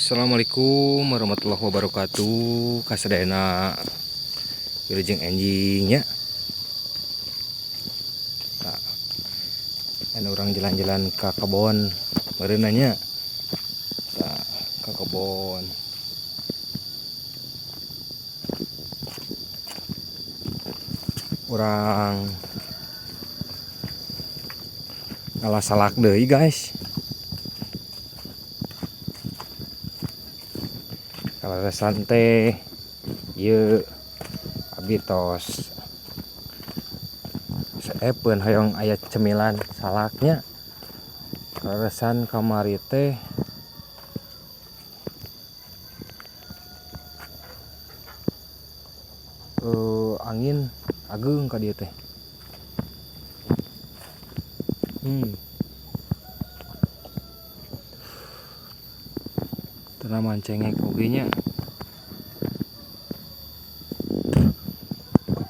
Assalamualaikum warahmatullahi wabarakatuh. Kasadayana wilujeng enjing nya. Nah, anu urang jalan-jalan ka kebon meureun nya. Tah, ka kebon. Urang ngalah salak deui guys. Kaleresan teh ieu abi tos seepeun hoyong aya cemilan salaknya. Kaleresan kamari teh angin ageung ka dieu teh. Tanaman cengek oge nya.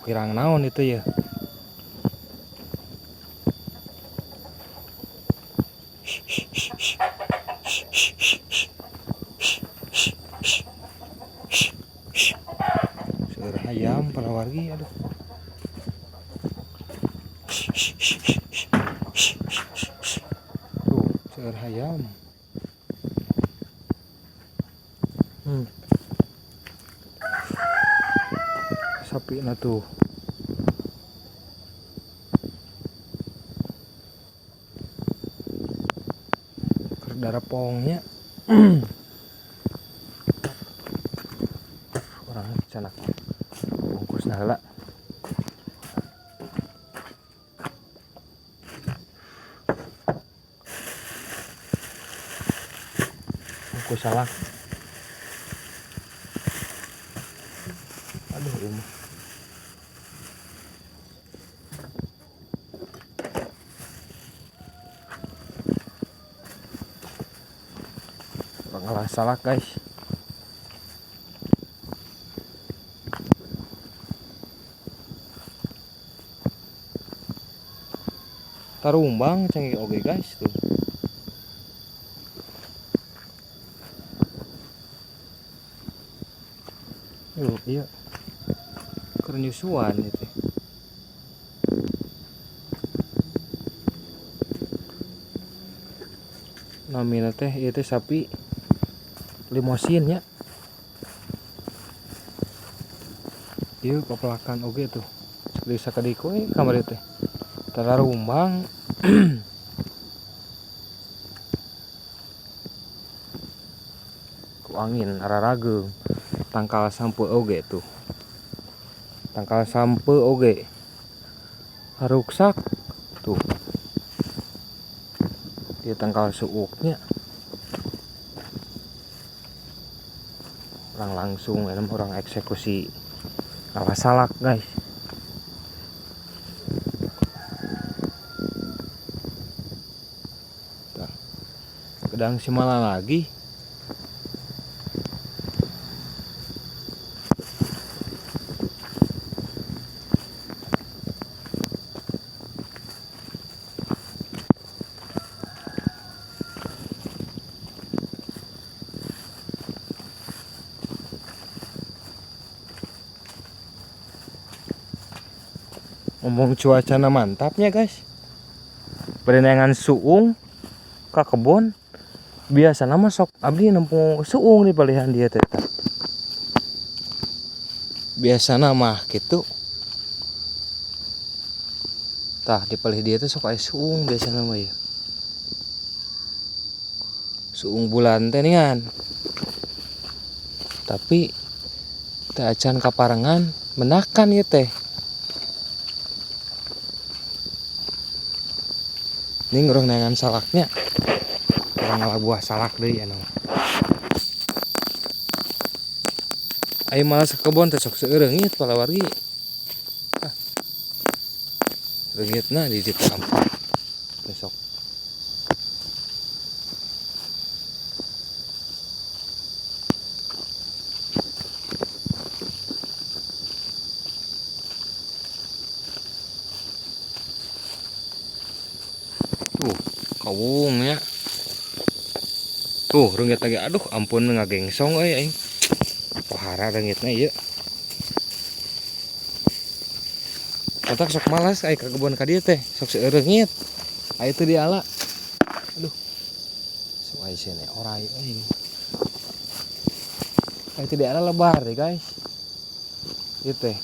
Kirang naon itu ya. Seueur hayam para wargi aduh. Tuh, seueur hayam. Sapi na tuh. Darapongnya. Orang canak bungkus heula. Bungkus salak. Aduh ieu mah. Ngalah salak guys. Tarumbang cengek oge guys tuh. Yuh, iya. Keur nyusuan ieu teh. Namina teh ieu teh sapi limosin nya. Ieu papelakan oge tuh. Sakedik sakedik we kamari teh. Tararumbang. Ku angin ararageung. Tangkal sampe oge tuh. Tangkal sampe oge. Haruksak tuh. Dia tangkal suuknya. Orang langsung enem orang eksekusi ngalah salak guys. Tah. Gedang simala lagi. Ngomong cuacana mantapnya guys. Perenangan suung ka kebon biasa nama sok abdi nempung suung di palihan dia teh. Biasa nama gitu. Tah di palih dia teh sok aya suung biasa nama ya. Suung bulan teh ningan. Tapi teh acan kaparengan menakan ieu teh. Ini ngurang neangan salaknya. Urang ngalah buah salak deui anu. Ayo malas ke kebon teh sok seueur reungit palawargi. Ah. Reungitna di dieu kampung. Besok. Tuh, kawung ya. Tuh reungit lagi, aduh ampun ngagengsong euy aing. Pohara reungitna ieu. Otak sok malas ai ka kebon ka dieu teh, sok seueur reungit. Aya teu diala. Aduh. Sok ai sene orai euy. Aya teu diala lebar deh guys. Ieu teh.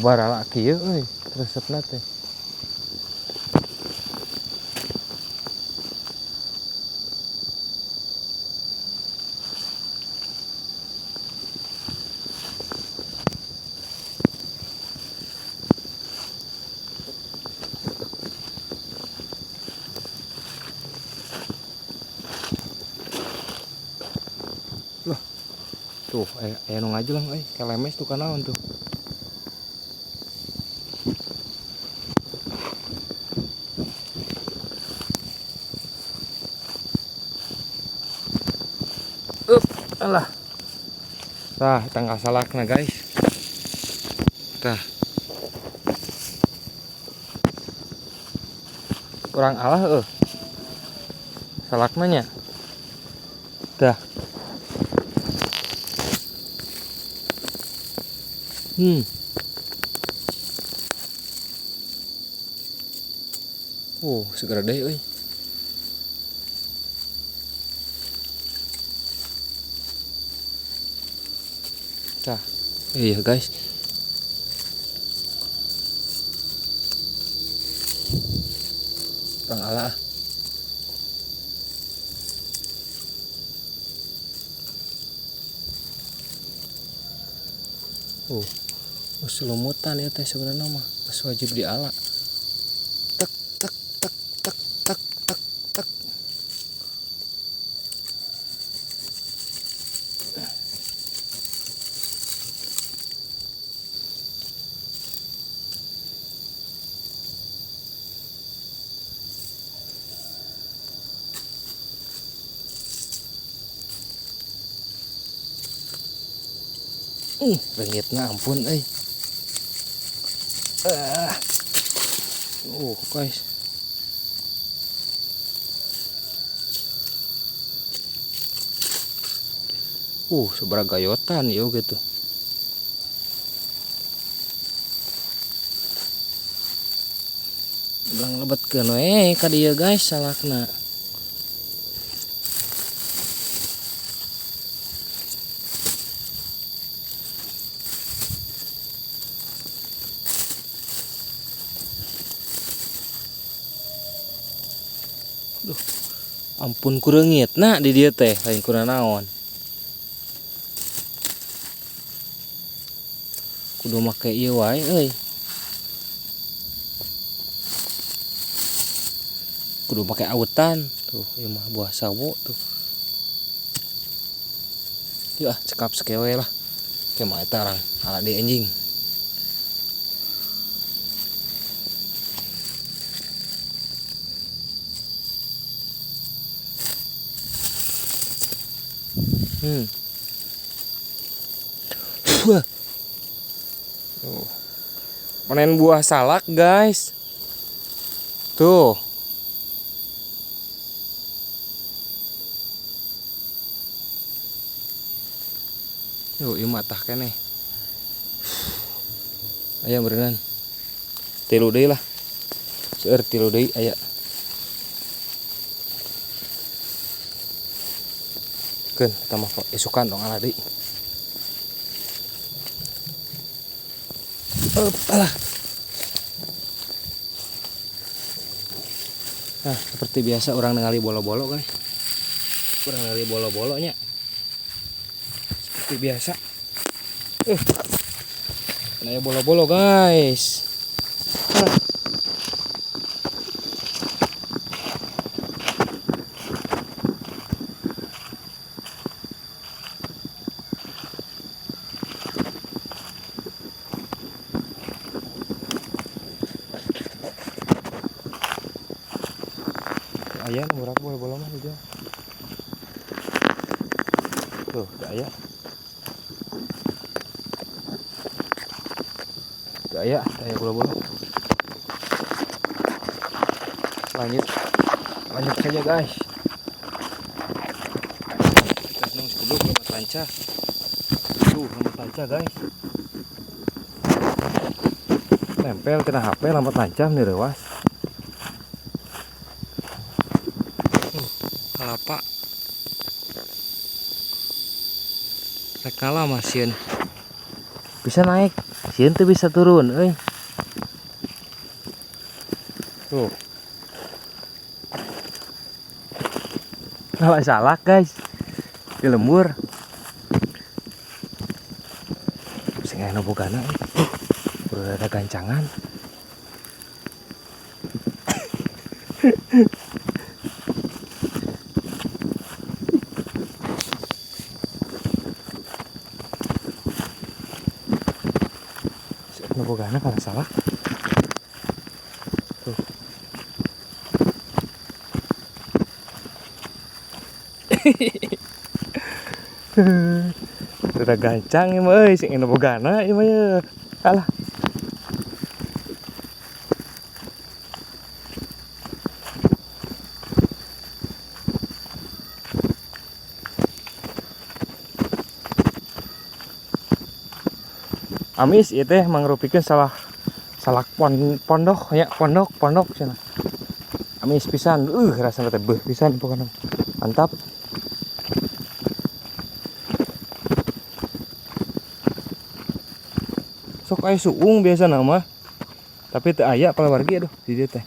Barala kieu euy, resepna teh. Loh. Tuh, aya nu ngajelang euy, kelemes tuh kanaon tuh. Up, alah. Tah, tanggal salakna guys. Tah. Kurang alah eueuh. Salakna nya. Tah. Oh, segera deh euy. Tah. Iya guys. Kurang ala. Oh, selumutan ya teh sebenarnya mah, pas wajib diala. Tek tek tek tek tek tek tek. Reungitna ampun euy. Guys. Seberapa gayotan ieu gitu. Ulang lebetkeun we ka dieu guys salakna. Duh, ampun kureungit na di dieu teh lain kuna naon. Kudu make ieu wae euy. Kudu make autan. Tuh, ieu mah buah sawo tuh. Yuk ah, cekap sekewe lah. Ke mah eta orang ala deui anjing. Wah. Tuh. Panen buah salak, guys. Tuh. Tuh, ieu matah keneh. Aya berenang. Tilu deui lah. Seueur tilu deui aya. Keun, eta mah isukan dong ala deui. Up, alah. Nah, seperti biasa orang ningali bolo-bolo, guys. Orang ningali bolo-bolonya. Seperti biasa. Nah, bolo-bolo, guys. Nah. Aya nu murah bola-bola mah hijau. Tuh, teu aya. Teu aya, teu aya bola-bola. Lanjut. Lanjut saja guys. Kita nung sebelum lompat lancar. Tuh, lompat lancar guys. Nempel kena HP lompat lancar nih rewas. Kelapa. Rek kalah mah sieun. Bisa naik, sieun teu bisa turun euy. Tuh. Kalau salah guys, di lembur. Sing aya nu bogana euy. Udah ada gancangan. Nu bogana kalau salah. Tuh. Udah gancang ieu mah euy, sing nu bogana ieu mah ye. Alah. Amis ieu teh mangrupikeun salah salak pondok ya, pondok cenah. Amis pisan, rasana teh beuh pisan pokona. Mantap. Sok aya suung biasa nama. Tapi teu aya palawargi aduh di dieu teh.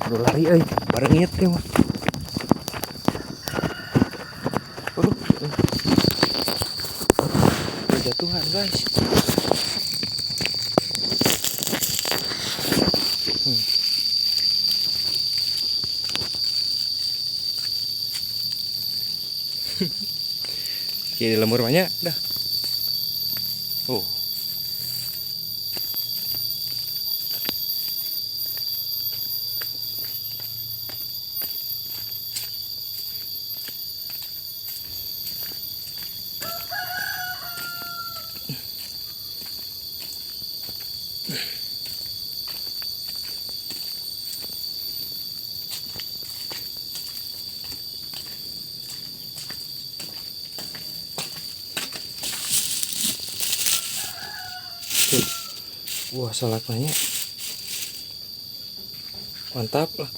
Aduh lari euy, barengit teh mah. Aduh. Jatuhan guys. Oke, di lembur banyak dah. Oh. Wah, salaknya mantap lah.